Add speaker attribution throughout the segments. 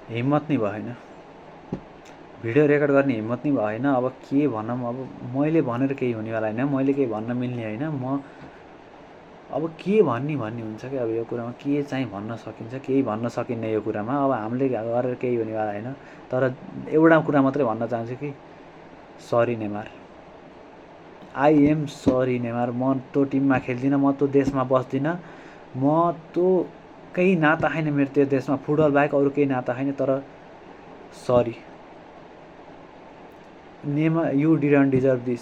Speaker 1: हिम्मत नै भएन, भिडियो रेकर्ड गर्ने हिम्मत नै भएन। अब के भनौँ, अब मैले भनेर केही हुनेवाला होइन, मैले केही भन्न मिल्ने होइन। म अब के भन्ने हुन्छ क्या, अब यो कुरामा के चाहिँ भन्न सकिन्छ, केही भन्न सकिन्न यो कुरामा। अब हामीले गरेर केही हुनेवाला होइन। तर एउटा कुरा मात्रै भन्न चाहन्छु कि sorry Neymar, I am sorry Neymar. म त्यो टिममा खेल्दिनँ, म त्यो देशमा बस्दिनँ, म त्यो केही नाता छैन मेरो त्यो देशमा, फुटबल बाहेक अरू केही नाता छैन। तर sorry Neymar, you didn't deserve this,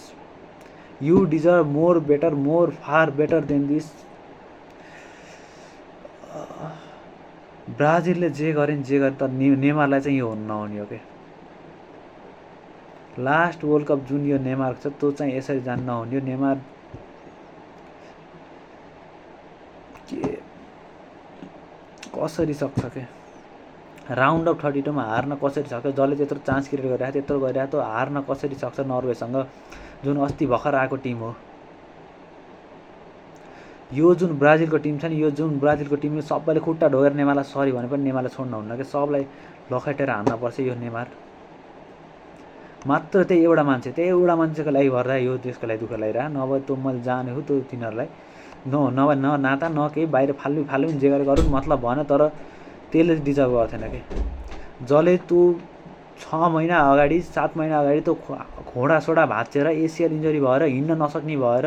Speaker 1: you deserve more better, more far better than this. ब्राजिलले जे गरे तर नेमारलाई चाहिँ यो हुनु नहुने हो क्या। लास्ट वर्ल्ड कप जुन यो नेमार छ त्यो चाहिँ यसरी जान नहुने हो। नेमार के कसरी सक्छ क्या, राउन्ड अफ 32 मा हार्न कसरी सक्छ? जसले त्यत्रो चान्स क्रिएट गरिरहेको त्यत्रो गरिरहेको त हार्न कसरी सक्छ नर्वेसँग, जुन अस्ति भर्खर आएको टिम हो। यो जुन ब्राजिलको टिम छ नि, यो जुन ब्राजिलको टिम सबैले खुट्टा ढोगेर नेमारलाई सरी भने पनि नेमारले छोड्न हुन्न कि, सबलाई लखेटेर हान्नुपर्छ यो नेमार। मात्र त्यही एउटा मान्छे, त्यही एउटा मान्छेको लागि भर्दा यो देशको लागि दुःख लागिरह, नभए त्यो मैले जाने हो त्यो तिनीहरूलाई नभए न नाता न केही, बाहिर फाल्नु जे गरे गरून् मतलब भएन। तर त्यसले डिजर्भ गर्थेन कि, जसले त्यो 6 महिना अगाडि 7 महिना अगाडि त्यो घोडासोडा भाँचेर एसियल इन्जरी भएर हिँड्न नसक्ने भएर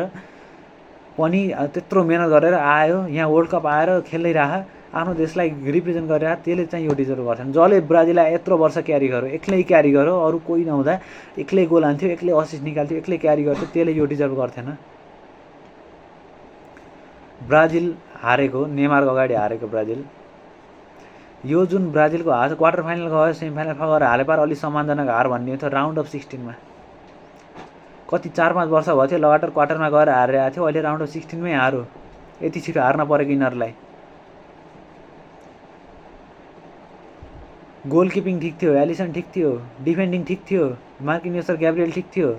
Speaker 1: पनि त्यत्रो मेहनत गरेर आयो, यहाँ वर्ल्ड कप आएर खेलिरह, आफ्नो देशलाई रिप्रेजेन्ट गरिरह, त्यसले चाहिँ यो डिजर्भ गर्थेन। जसले ब्राजिललाई यत्रो वर्ष क्यारी गर्यो, एक्लै क्यारी गर्यो, अरू कोही नहुँदा एक्लै गोल हान्थ्यो, एक्लै असिस्ट निकाल्थ्यो, एक्लै क्यारी गर्थ्यो, त्यसले यो डिजर्भ गर्थेन। ब्राजिल हारेको, नेमारको अगाडि हारेको ब्राजिल, यो जुन ब्राजिलको हार क्वार्टर फाइनल गयो, सेमिफाइनल गएर हाले पार अलि सम्मानजनक हार भन्ने थियो। राउन्ड अफ 16 मा कति 4-5 वर्ष भयो थियो लगातार क्वार्टरमा गएर हारेर आएको थियो, अहिले राउन्ड अफ 16 मै हारो। यति छिटो हार्न परेको यिनीहरूलाई। गोलकिपिङ ठिक थियो, एलिसन ठिक थियो, डिफेन्डिङ ठिक थियो, मार्किनियोस र ग्याब्रियल ठिक थियो,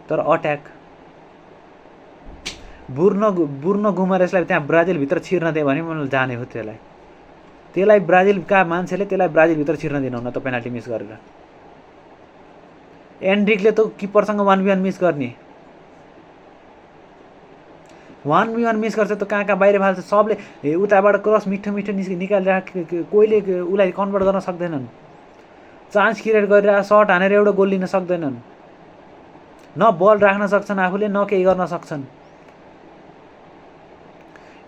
Speaker 1: तर अट्याक बुर्नो गुमरेसलाई त्यहाँ ब्राजिलभित्र छिर्न दियो भने मैले जाने हो। त्यसलाई ब्राजिलका मान्छेले त्यसलाई ब्राजिलभित्र छिर्न दिनुहुन्न त, पेनाल्टी मिस गरेर। एन्ड्रिकले त किपरसँग 1v1 मिस गर्ने, 1v1 मिस गर्छ त कहाँ बाहिर फाल्छ। सबले उताबाट क्रस मिठो निकालेर कोहीले उसलाई कन्भर्ट गर्न सक्दैनन्, चान्स क्रिएट गरेर सर्ट हानेर एउटा गोल लिन सक्दैनन्, न बल राख्न सक्छन् आफूले, न केही गर्न सक्छन्।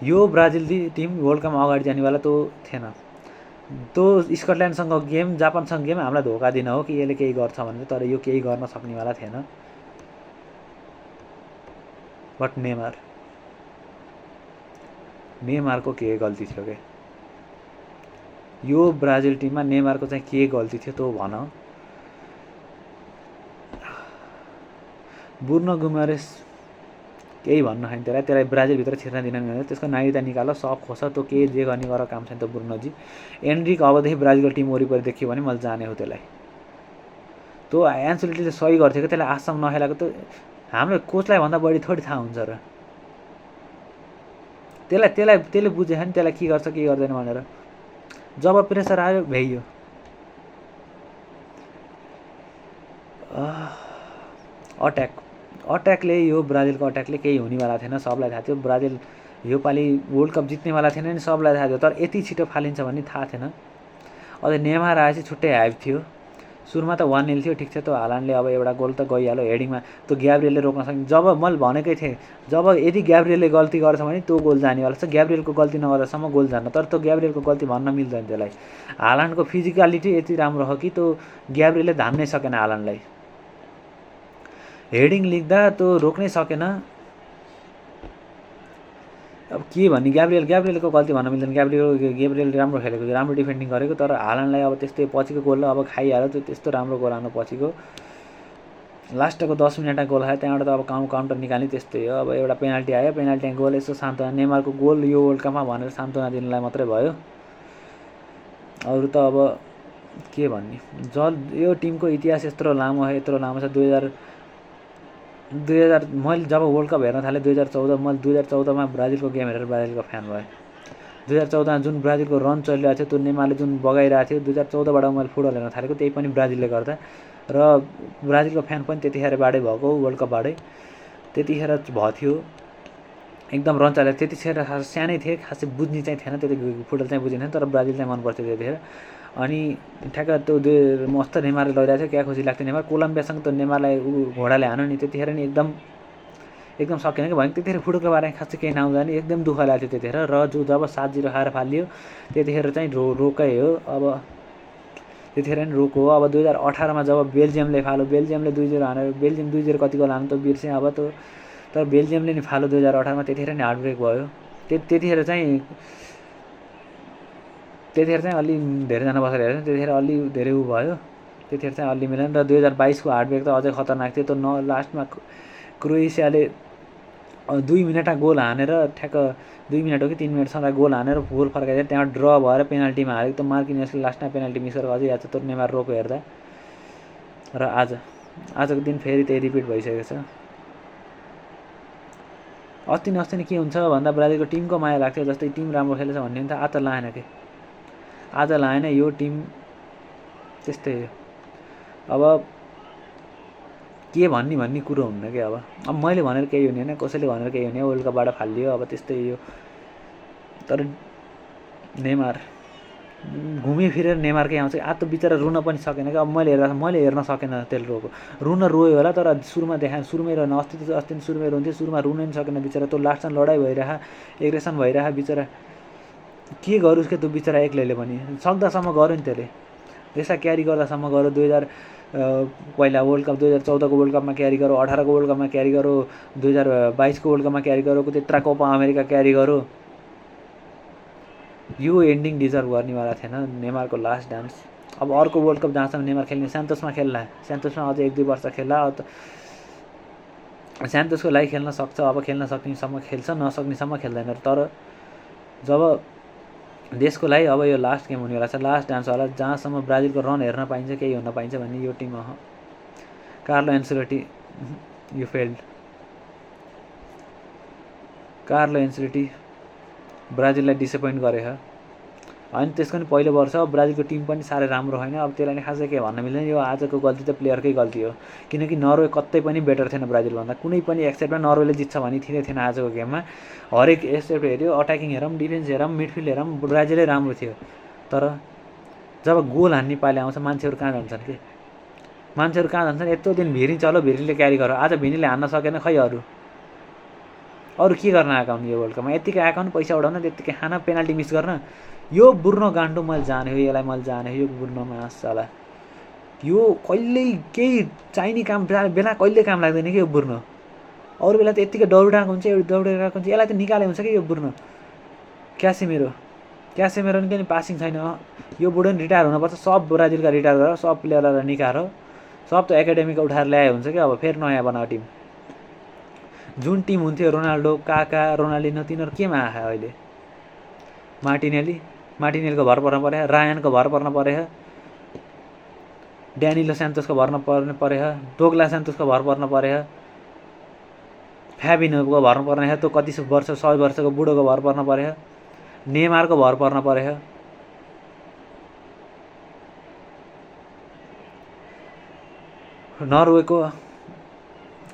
Speaker 1: यो ब्राजिल टिम वर्ल्ड कपमा अगाडि जानेवाला त्यो थिएन। त्यो स्कटल्यान्डसँग गेम, जापानसँग गेम हामीलाई धोका दिन हो कि यसले केही गर्छ भनेर, तर यो केही गर्न सक्नेवाला थिएन। बट नेमारको के गल्ती थियो के, यो ब्राजिल टिममा नेमारको चाहिँ के गल्ती थियो त्यो भन। बुर्नो गुमरेस केही भन्न छैन त्यसलाई ब्राजिलभित्र छिर्न दिन मिल्दैन, त्यसको नागरिकता निकाल, सब खोस, त्यो के जे गर्ने गर, काम छैन त बुर्नोजी। एन्ड्रिक अबदेखि ब्राजिलको टिम वरिपरि देखियो भने मैले जाने हो त्यसलाई। त्यो एन्सोलिटीले सही गर्थ्यो कि, त्यसलाई आजसम्म नखेलाएको त हाम्रो कोचलाई भन्दा बढी थोरै थाहा हुन्छ र। त्यसले बुझेछ नि त्यसलाई के गर्छ के गर्दैन भनेर। जब प्रेसर आयो भ्याइयो। अट्याकले यो ब्राजिलको अट्याकले केही हुनेवाला थिएन, सबलाई थाहा थियो। ब्राजिल योपालि वर्ल्ड कप जित्नेवाला थिएन नि, सबलाई थाहा थियो। तर यति छिटो फालिन्छ भन्ने थाहा थिएन। अझै नेमार आएपछि छुट्टै हाइप थियो। सुरुमा त 1-0 थियो, ठिक छ। त्यो हालान्डले अब एउटा गोल त गइहाल्यो हेडिङमा, त्यो ग्याब्रियलले रोक्न सक्ने। जब मैले भनेकै थिएँ, जब यदि ग्याब्रियलले गल्ती गर्छ भने त्यो गोल जानेवाला छ, ग्याब्रियलको गल्ती नगर्दासम्म गोल जान्न। तर त्यो ग्याब्रियलको गल्ती भन्न मिल्दैन त्यसलाई। हालान्डको फिजिकलिटी यति राम्रो हो कि त्यो ग्याब्रियलले धान्नै सकेन हालान्डलाई, हेडिङ लिख्दा त्यो रोक्नै सकेन। अब के भन्ने, ग्याब्रियलको गल्ती भन्न मिल्दैन। ग्याब्रियल राम्रो खेलेको, राम्रो डिफेन्डिङ गरेको, तर हालान्डलाई अब त्यस्तै पछिको गोल अब खाइहाल्यो। त्यो त्यस्तो राम्रो गोल हाल्नु पछिको लास्टको 10 मिनटमा गोल खायो, त्यहाँबाट त अब काउन्टर निकाल्ने त्यस्तै हो। अब एउटा पेनाल्टी आयो, पेनाल्टी गोल, यसो सान्त्वना, नेमारको गोल यो वर्ल्ड कपमा भनेर सान्त्वना दिनलाई मात्रै भयो। अरू त अब के भन्ने, यो टिमको इतिहास यत्रो लामो छ। 2000 मैले जब वर्ल्ड कप हेर्न थालेँ 2014, मैले 2014 मा ब्राजिलको गेम हेरेर ब्राजिलको फ्यान भएँ। 2014मा जुन ब्राजिलको रन चलिरहेको थियो त्यो नेमारले जुन बगाइरहेको थियो 2014बाट मैले फुटबल हेर्न थालेको त्यही पनि ब्राजिलले गर्दा र ब्राजिलको फ्यान पनि त्यतिखेरबाटै भएको वर्ल्ड कपबाटै त्यतिखेर भयो एकदम रन चलेको त्यतिखेर खास सानै थिएँ खासै बुझ्ने चाहिँ थिएन त्यति फुटबल चाहिँ बुझिने थिएन तर ब्राजिल चाहिँ मनपर्थ्यो त्यतिखेर अनि ठ्याक्क त्यो मस्त नेमारले लगिरहेको थियो क्या खुसी लाग्थ्यो नेमार कोलम्बियासँग त नेमारलाई घोडाले हान्यो नि त्यतिखेर नि एकदम सकेन कि भने त्यतिखेर फुटबलको बारेमा खासै केही नआउँदा नि एकदम दुःख लाग्थ्यो त्यतिखेर र जब 7-0 खाएर फालियो त्यतिखेर चाहिँ रोकै हो अब त्यतिखेर नि रोक हो अब 2018मा जब बेल्जियमले फाल्यो बेल्जियमले 2-0 हानेर बेल्जियम 2-0 कति गोल हान्यो त बिर्सेँ अब त तर बेल्जियमले नि फाल्यो 2018मा त्यतिखेर नि हार्ट ब्रेक भयो त्यतिखेर चाहिँ अलि धेरैजना बसेर हेर्छ त्यतिखेर अलि धेरै उ भयो त्यतिखेर चाहिँ अलि मिलेन र 2022को हार्ट ब्रेक त अझै खतरनाक थियो त लास्टमा क्रोएसियाले 2 मिनटमा गोल हानेर ठ्याक्क 2 मिनट हो कि 3 मिनटसम्म गोल हानेर गोल फर्काइदिएर त्यहाँ ड्र भएर पेनाल्टीमा हारेको त मार्किनियसले लास्टमा पेनाल्टी मिस गरेर अझै याद छ त्यो नेमार रोको हेर्दा र आजको दिन फेरि त्यही रिपिट भइसकेको छ अस्ति न के हुन्छ भन्दा ब्राजिलको टिमको माया लाग्थ्यो जस्तै टिम राम्रो खेलेछ भन्ने हुन्छ आज लाएन के आज लाएन यो टिम त्यस्तै हो अब के भन्ने कुरो हुन्न कि अब मैले भनेर केही हुने होइन कसैले भनेर केही हुने वर्ल्ड कपबाट फालियो अब त्यस्तै यो तर नेमार घुमिफिरेर नेमारकै आउँछ आज त बिचरा रुन पनि सकेन कि अब मैले हेर्न सकेन त्यसले रोको रुन रोयो होला तर सुरुमै रहन अस्ति सुरुमै रुन्थ्यो सुरुमा रुनै पनि सकेन बिचरा त्यो लास्टमा लडाइँ भइरह एग्रेसन भइरह बिचरा के गरोस् के त्यो बिचरा एक्लैले पनि सक्दासम्म गर्यो नि त्यसले देशलाई क्यारी गर्दासम्म गर्यो 2000 पहिला वर्ल्ड कप 2014को वर्ल्ड कपमा क्यारी गऱ्यो 18को वर्ल्ड कपमा क्यारी गऱ्यो 2022को वर्ल्ड कपमा क्यारी गऱ्यो त्यत्रा कोपा अमेरिका क्यारी गऱ्यो यो एन्डिङ डिजर्भ गर्नेवाला थिएन नेमारको लास्ट डान्स अब अर्को वर्ल्ड कप जहाँसम्म नेमार खेल्ने स्यान्टोसमा खेल्ला स्यान्टोसमा अझै 1-2 वर्ष खेल्ला स्यान्टोसको लागि खेल्न सक्छ अब खेल्न सक्नेसम्म खेल्छ नसक्नेसम्म खेल्दैन तर जब देशको लागि अब यो लास्ट गेम हुनेवाला छ लास्ट डान्स होला जहाँसम्म ब्राजिलको रन हेर्न पाइन्छ केही हुन पाइन्छ भन्ने यो टिम कार्लो एन्सेलोटी यो फेल्ड कार्लो एन्सेलोटी ब्राजिललाई डिसएपोइन्ट गरे होइन त्यसको नि पहिलो वर्ष ब्राजिलको टिम पनि साह्रै राम्रो होइन अब त्यसलाई नि खासै के भन्न मिल्दैन यो आजको गल्ती त प्लेयरकै गल्ती हो किनकि नर्वे कतै पनि बेटर थिएन ब्राजिलभन्दा कुनै पनि एक्सेप्टमा नर्वेले जित्छ भन्ने थिएन आजको गेममा हरेक एक्सेप्ट हेऱ्यो अट्याकिङ हेरौँ डिफेन्स हेरौँ मिडफिल्ड हेरौँ ब्राजिलै राम्रो थियो तर जब गोल हान्ने पाले आउँछ मान्छेहरू कहाँ जान्छन् कि यत्रो दिन भिरी चलो भिरीले क्यारी गर आज भिरीले हान्न सकेन खै अरू के गर्न आएको हुन् यो वर्ल्ड कपमा यत्तिकै आएको नि पैसा उडाउन त्यत्तिकै खान पेनाल्टी मिस गर्न यो बुर्नो गान्डो मैले जाने हो यसलाई मैले जाने हो यो बुर्नोमा आसाला यो कहिल्यै केही चाहिने काम बेला कहिल्यै काम लाग्दैन कि यो बुर्नो अरू बेला त यत्तिकै दौडिरहेको हुन्छ यसलाई त निकाले हुन्छ कि यो बुर्नो क्यासेमेरो नि किन पासिङ छैन यो बुढो नि रिटायर हुनुपर्छ सब ब्राजिलका रिटायर गरेर सब प्लेयरलाई निकाएर सब त एकाडेमीका उठाएर ल्याए हुन्छ कि अब फेरि नयाँ बनाएको टिम जुन टिम हुन्थ्यो रोनाल्डो काका रोनाल्डिनो तिनीहरू केमा आए अहिले मार्टिनेलीको भर पर्न परे रायनको भर पर्न परे ड्यानिलो स्यान्टोसको भर परे डोग्ला स्यान्टोसको भर पर्न परे फ्याबिनोको भर पर्ने त्यो कति 100 वर्षको बुढोको भर पर्न परे नेमारको भर पर्न परे नर्वेको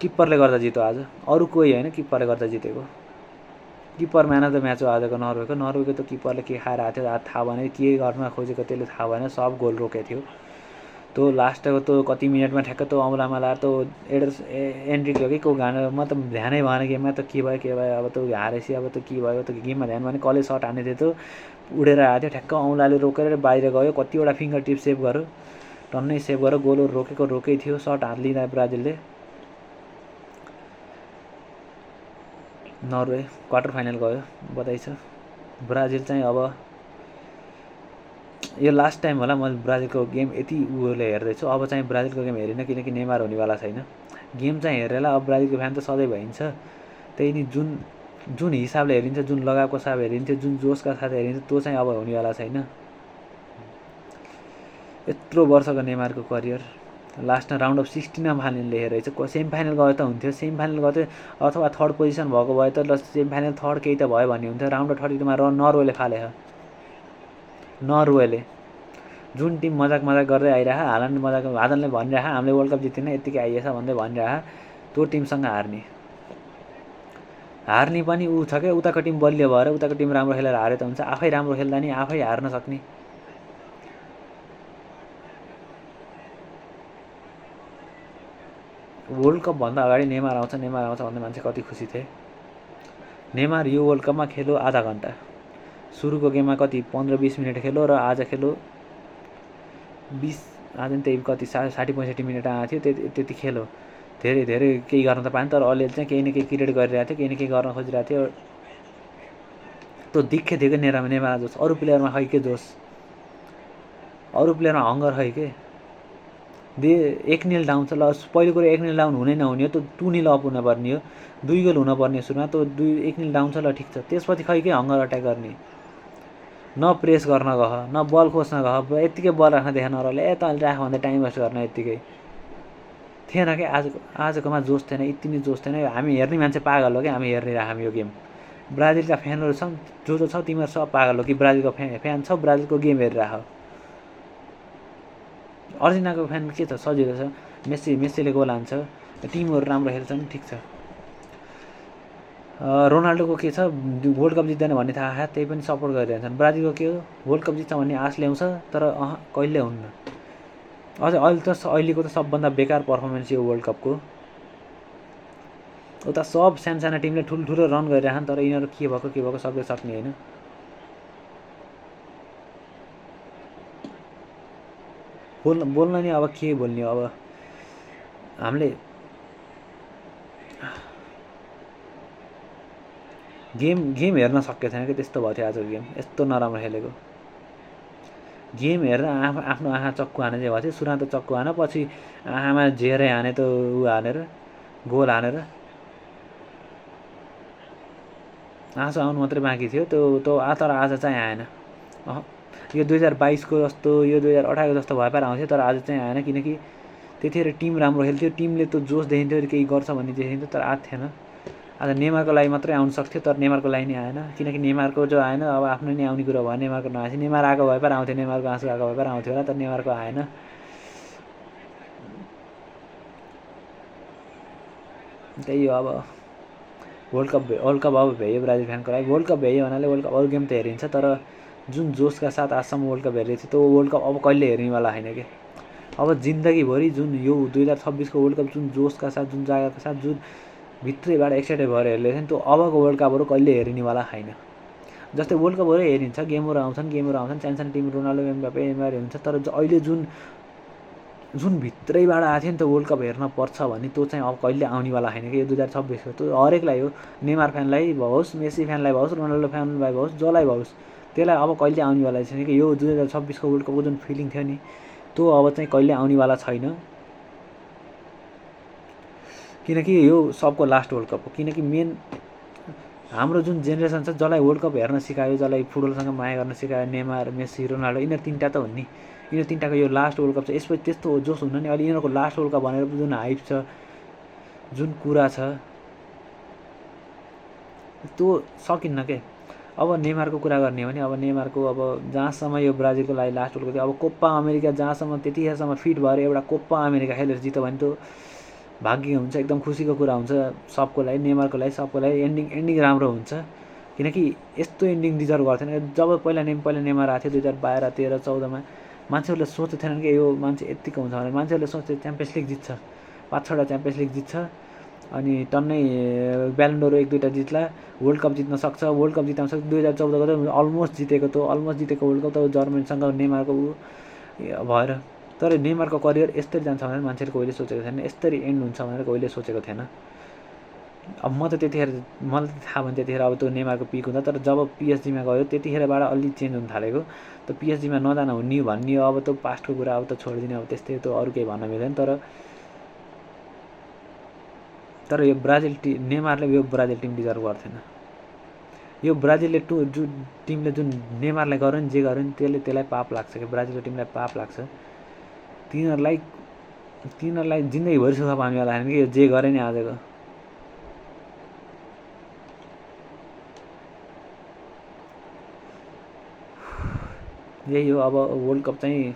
Speaker 1: किप्परले गर्दा जित्यो आज अरू कोही होइन किप्परले गर्दा जितेको keeper man of the match हो आजको नर्वेको त किप्परले के खाएर आएको थियो थाहा भएन के गर्न खोजेको त्यसले थाहा भएन सब गोल रोकेको थियो त्यो लास्टको त्यो कति मिनटमा ठ्याक्क त्यो औँलामा लाएर त्यो एन्ट्री हो कि को गाना म त ध्यानै भएन गेममा त के भयो अब त्यो हारेपछि अब त के भयो त्यो गेममा ध्यान भएन कसले सर्ट हान्ने थियो त्यो उडेर आएको थियो ठ्याक्क औँलाले रोकेर बाहिर गयो कतिवटा फिङ्गर टिप सेभ गर्यो टन्नै सेभ गरेर गोलहरू रोकै थियो सर्ट हालिदिँदा ब्राजिलले नर्वे क्वार्टर फाइनल गयो बधाई छ ब्राजिल चाहिँ अब यो लास्ट टाइम होला मैले ब्राजिलको गेम यति उले हेर्दैछु अब चाहिँ ब्राजिलको गेम हेरिनँ किनकि नेमार हुनेवाला छैन गेम चाहिँ हेरेला अब ब्राजिलको फ्यान त सधैँ भइन्छ त्यही नि जुन हिसाबले हेरिन्छ जुन लगावको साथ हेरिन्थ्यो जुन जोसका साथ हेरिन्थ्यो त्यो चाहिँ अब हुनेवाला छैन यत्रो वर्षको नेमारको करियर लास्टमा राउन्ड अफ 16मा फाइनल लेखेर रहेछ। सेमी फाइनल गयो त हुन्थ्यो, सेमी फाइनल गयो अथवा थर्ड पोजिसन भएको भए त ल सेमी फाइनल थर्ड केही त भयो भन्ने हुन्थ्यो। राउन्ड अफ 32मा नर्वेले फाले नर्वेले जुन टिम मजाक गर्दै आइरह हालान्डले भनिरह हामीले वर्ल्ड कप जित्दैन यत्तिकै आइएछ भन्दै भनिरह त्यो टिमसँग हार्ने पनि ऊ छ क्या, उताको टिम बलियो भएर उताको टिम राम्रो खेलेर हारे त हुन्छ, आफै राम्रो खेल्दा नि आफै हार्न सक्ने। वर्ल्ड कप भन्दा अगाडि नेमार आउँछ भन्दै मान्छे कति खुसी थिए। नेमार यो वर्ल्ड कपमा खेल्यो आधा घन्टा, सुरुको गेममा कति 15-20 मिनट खेल्यो र आज खेल्यो 20 आज नि त्यही कति 60-65 मिनट आएको थियो, त्यति खेल्यो। धेरै केही गर्न त पाएन, तर अलिअलि चाहिँ केही न केही क्रिएट गरिरहेको थियो, केही न केही गर्न खोजिरहेको थियो। त्यो दिएको नेमार जोस, अरू प्लेयरमा खै के जोस, अरू प्लेयरमा हङ्गर खै के। 1-0 डाउन छ, ल पहिलो कुरो 1-0 डाउन हुनै नहुने हो, त्यो 2-0 अप हुनुपर्ने हो, 2 गोल हुनुपर्ने सुरुमा, त्यो 1-0 डाउन छ, ल ठिक छ। त्यसपछि खै के हङ्गर अट्याक गर्ने, न प्रेस गर्न गह, न बल खोज्न गह, यत्तिकै बल राख्न देखेन अरूले, तैँले राख भन्दै टाइम वेस्ट गर्न यत्तिकै थिएन क्या। आजकोमा जोस थिएन, यति नै जोस थिएन। हामी हेर्ने मान्छे पागल हो क्या, हामी हेरिरहेको यो गेम। ब्राजिलका फ्यानहरू छन्, जो छ तिमीहरू सब पागल हो कि ब्राजिलको फ्यान छ, ब्राजिलको गेम हेरिरह। अर्जेन्टिनाको फ्यान के छ, सजिलो छ, मेस्सीले गोल हान्छ, टिमहरू राम्रो खेल्छन्, ठिक छ। रोनाल्डोको के छ, वर्ल्ड कप जित्दैन भन्ने थाहा, त्यही पनि सपोर्ट गरिरहन्छन्। ब्राजिलको के हो, वर्ल्ड कप जित्छ भन्ने आश ल्याउँछ, तर कहिले हुन्न। अहिलेको त सबभन्दा बेकार पर्फर्मेन्स यो वर्ल्ड कपको। उता सब साना टिमले ठुल्ठुलो रन गरिरहन्, तर यिनीहरू के भएको सबै सक्ने होइन। बोल्न नि अब के बोल्ने हो, अब हामीले गेम हेर्न सकेको छैन कि, त्यस्तो भयो थियो आजको गेम, यस्तो नराम्रो खेलेको। गेम हेरेर आफ्नो आँखा चक्कु हाने चाहिँ भएको थियो। सुरुमा त चक्कु हान, पछि आँखामा झेरै हाने त ऊ हानेर गोल हानेर आँसु आउनु मात्रै बाँकी थियो त्यो तर आज चाहिँ आएन। यो 2022को जस्तो, यो 2018को जस्तो भएपर आउँथ्यो, तर आज चाहिँ आएन, किनकि त्यतिखेर टिम राम्रो खेल्थ्यो, टिमले त्यो जोस देखिन्थ्यो, केही गर्छ भन्ने देखिन्थ्यो, तर आज थिएन। आज नेमारको लागि मात्रै आउनु सक्थ्यो, तर नेमारको लागि नै आएन, किनकि नेमारको जो आएन, अब आफ्नो नै आउने कुरो भयो, नेमारको नआएपछि। नेमार आएको भएपर आउँथ्यो, नेमारको आँसु आएको भएपर आउँथ्यो होला, तर नेमारको आएन। त्यही हो, अब वर्ल्ड कप अब भ्यायो ब्राजिल फ्यानको लागि। वर्ल्ड कप भ्यायो भन्नाले वर्ल्ड कप अरू गेम त हेरिन्छ, तर जुन जोसका साथ आजसम्म वर्ल्ड कप हेरेको थियो, त्यो वर्ल्ड कप अब कहिले हेर्नेवाला होइन कि। अब जिन्दगीभरि जुन यो 2026को वर्ल्ड कप जुन जोसका साथ, जुन जागरका साथ, जुन भित्रैबाट एक्साइटेड भएर हेर्ले थियो, त्यो अबको वर्ल्ड कपहरू कहिले हेरिनेवाला छैन। जस्तै वर्ल्ड कपहरू हेरिन्छ, गेमहरू आउँछन्, सानो टिम रोनाल्डो एमबापे हुन्छ, तर अहिले जुन भित्रैबाट आएको थियो नि, त्यो वर्ल्ड कप हेर्न पर्छ भने त्यो चाहिँ अब कहिले आउनेवाला छैन कि। यो 2026को त्यो हरेकलाई हो, नेमार फ्यानलाई भओस्, मेसी फ्यानलाई भओस्, रोनाल्डो फ्यानलाई भओस्, जसलाई भओस्, त्यसलाई अब कहिले आउनेवाला छैन कि। यो 2026को वर्ल्ड कपको जुन फिलिङ थियो नि, त्यो अब चाहिँ कहिले आउनेवाला छैन, किनकि यो सबको लास्ट वर्ल्ड कप हो। किनकि मेन हाम्रो जुन जेनेरेसन छ, जसलाई वर्ल्ड कप हेर्न सिकायो, जसलाई फुटबलसँग माया गर्न सिकायो, नेमार, मेसी, रोनाल्डो, यिनीहरू तिनवटा त हुन् नि। यिनीहरू तिनवटाको यो लास्ट वर्ल्ड कप छ, यसपछि त्यस्तो जोस हुन्न नि। अहिले यिनीहरूको लास्ट वर्ल्ड कप भनेर जुन हाइप छ, जुन कुरा छ, त्यो सकिन्न के। अब नेमारको कुरा गर्ने हो भने, अब नेमारको अब जहाँसम्म यो ब्राजिलको लागि लास्ट वर्ल्ड कप थियो, अब कोप्पा अमेरिका जहाँसम्म त्यतिखेरसम्म फिट भएर एउटा कोप्पा अमेरिका खेलेर जित्यो भने त्यो भाग्य हुन्छ, एकदम खुसीको कुरा हुन्छ सबको लागि, नेमारको लागि, सबको लागि। एन्डिङ राम्रो हुन्छ, किनकि यस्तो एन्डिङ डिजर्भ गर्थेन। जब पहिला नेमार आएको थियो 2012, 13, 14मा, मान्छेहरूले सोचेको थिएनन् कि यो मान्छे यत्तिको हुन्छ भनेर। मान्छेहरूले सोच्थे च्याम्पियन्स लिग जित्छ, 5-6वटा च्याम्पियन्स लिग जित्छ, अनि टन्नै ब्यालेन्डोर 1-2टा जित्ला, वर्ल्ड कप जित्न सक्छ, वर्ल्ड कप जित्न सक्छ। 2014को त अलमोस्ट जितेको वर्ल्ड कप त जर्मनीसँग नेमारको भएर। तर नेमारको करियर यस्तरी जान्छ भनेर मान्छेले कहिले सोचेको थिएन, यस्तरी एन्ड हुन्छ भनेर कहिले सोचेको थिएन। अब मलाई त थाहा भयो त्यतिखेर अब त्यो नेमारको पिक हुँदा, तर जब पिएसजीमा गयो त्यतिखेरबाट अलि चेन्ज हुन थालेको। त पिएसजीमा नजान हुने भन्ने अब त पास्टको कुरा, अब त छोडिदिने, अब त्यस्तै, त्यो अरू केही भन्न मिल्दैन। तर यो नेमारले यो ब्राजिल टिम डिजर्भ गर्थेन। यो ब्राजिलले टिमले जुन नेमारलाई गर्यो नि, जे गर्यो नि, त्यसलाई पाप लाग्छ कि, ब्राजिलको टिमलाई पाप लाग्छ। तिनीहरूलाई तिनीहरूलाई जिन्दगीभरि सुख पाउनेवाला छैन कि यो जे गरे नि आजको। यही हो अब वर्ल्ड कप चाहिँ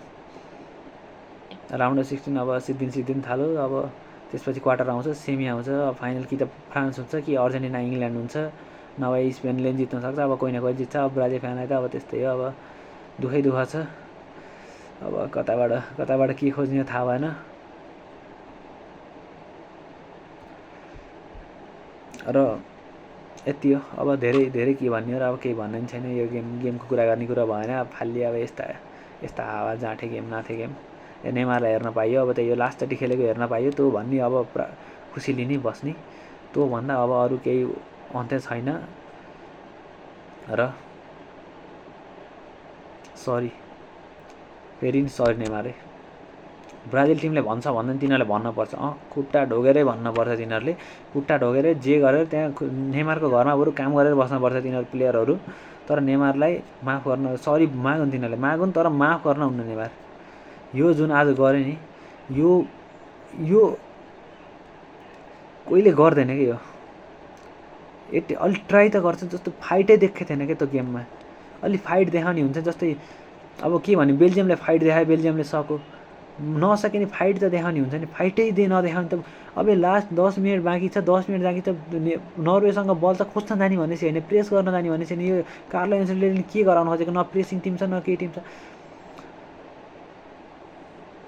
Speaker 1: राउन्ड अफ 16 अब सिद्धिन थाल्यो। अब त्यसपछि क्वार्टर आउँछ, सेमी आउँछ, फाइनल कि त फ्रान्स हुन्छ कि अर्जेन्टिना इङ्ल्यान्ड हुन्छ, नभए स्पेनले जित्न सक्छ। अब कोही न कोही जित्छ। अब ब्राजिल फ्यानलाई त अब त्यस्तै हो, अब दुःख छ। अब कताबाट के खोज्ने थाहा भएन। र यति हो। अब धेरै के भन्ने हो र अब केही भन्ने पनि छैन। यो गेमको कुरा गर्ने कुरा भएन। अब फाल्ली अब यस्ता हावा जाँठे गेम नाथे गेम नेमारलाई हेर्न पाइयो। अब त यो लास्टचोटि खेलेको हेर्न पाइयो। त्यो भन्ने अब खुसी लिने बस्ने, त्योभन्दा अब अरू केही अन्त्य छैन। र फेरि सरी नेमारे। ब्राजिल टिमले भन्छ भन्दैन, तिनीहरूले भन्नुपर्छ। खुट्टा ढोगेरै भन्नुपर्छ। तिनीहरूले खुट्टा ढोगेरै जे गरेर त्यहाँ नेमारको घरमा बरु काम गरेर बस्नुपर्छ तिनीहरू प्लेयरहरू। तर नेमारलाई माफ गर्न, सरी मागुन्, तिनीहरूले मागुन्, तर माफ गर्न हुन्न नेमार। यो जुन आज गरे नि, यो कोहीले गर्दैन कि यो। अलि ट्राई त गर्छ, जस्तो फाइटै देखेको थिएन क्या त्यो गेममा। अलि फाइट देखाउने हुन्छ। जस्तै अब के भने बेल्जियमले फाइट देखायो, बेल्जियमले सक्यो। नसके नि फाइट त देखाउने हुन्छ नि। फाइटै नदेखाउने त अब लास्ट 10 मिनट बाँकी छ, 10 मिनट बाँकी त नर्वेसँग बल त खोज्न जाने भनेपछि होइन, प्रेस गर्न जाने भनेपछि नि। यो कार्लो एन्सेलोटीले के गराउनु खोजेको? न प्रेसिङ टिम छ, न केही टिम छ।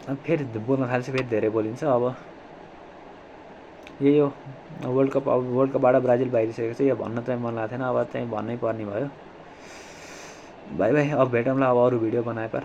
Speaker 1: अब फेरि बोल्न थाल्छ, फेरि धेरै बोलिन्छ। अब यही हो वर्ल्ड कप। अब वर्ल्ड कपबाट ब्राजिल बाहिरिसकेको छ। यो भन्न चाहिँ मन लाग्थेन, अब चाहिँ भन्नै पर्ने भयो। By by. अब भेटौँला अब अरू भिडियो बनाए पर।